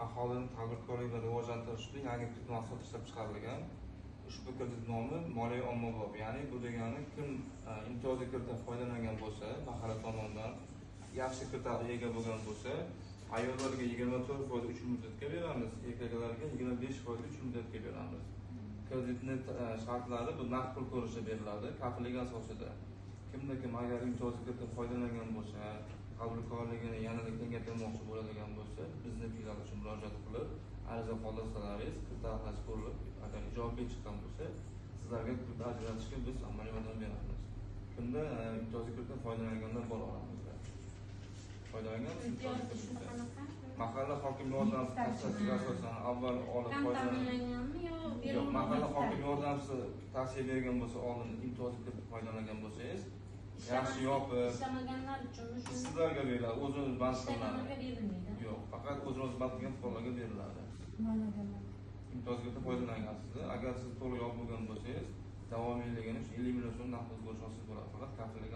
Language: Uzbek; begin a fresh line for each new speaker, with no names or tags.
Aholini tadbirkorlikni rivojlantirish uchun yangi kredit mahsuloti ishlab chiqarilgan. Ushbu kredit nomi moliyaviy ommabop, ya'ni bu degani kim imtiyozli kreditdan foydalangan bo'lsa, mahalla tomonidan yaxshi kreditga ega bo'lgan bo'lsa, ayollarga 24% 3 muddatga beramiz, erkaklarga 25% 3 muddatga beramiz. Kreditni shartlari bu naqd pul ko'rinishida beriladi, kafillik asosida. Kimda kim agar imtiyozli kreditdan foydalangan bo'lsa, tadbirkorligini yanada kengaytirmoqchi bo'ladigan bo'lsa, bizni filial uchun murojaat qilib, ariza qoldirsalaringiz, kredit taxlash ko'rilib, agar ijobiy chiqqan bo'lsa, sizlarga kredit ajratishga biz amaliy yordam beramiz. Kimda imtiyozli kreditdan foydalanganlar bor oramizda. Foydalangan imtiyozli kreditdan. Mahalla hokim yordamchisi tavsiyasiga asosan avval olib
Kam
foydalan.
ta'minlanganmi yo
Yo'q, mahalla
berilmagan?
hokim yordamchisi tavsiya bergan bo'lsa, oldin imtiyozli kredit foydalangan bo'lsangiz, yaxshi yopib,
Ishlamaganlar uchunmi shu?
Sizlarga beriladi, o'zini o'zi band
Ishlaganlarga
qilinadi.
berilmaydi.
Yo'q, faqat o'zini o'zi band qilgan fuqarolarga beriladi. Imtiyozli kreditdan foydalangansiz, agar siz to'liq yopib bo'lgan bo'lsangiz, davomiyligini shu 50 million so'm naqd o'zgarish olsangiz bo'ladi, faqat kafillik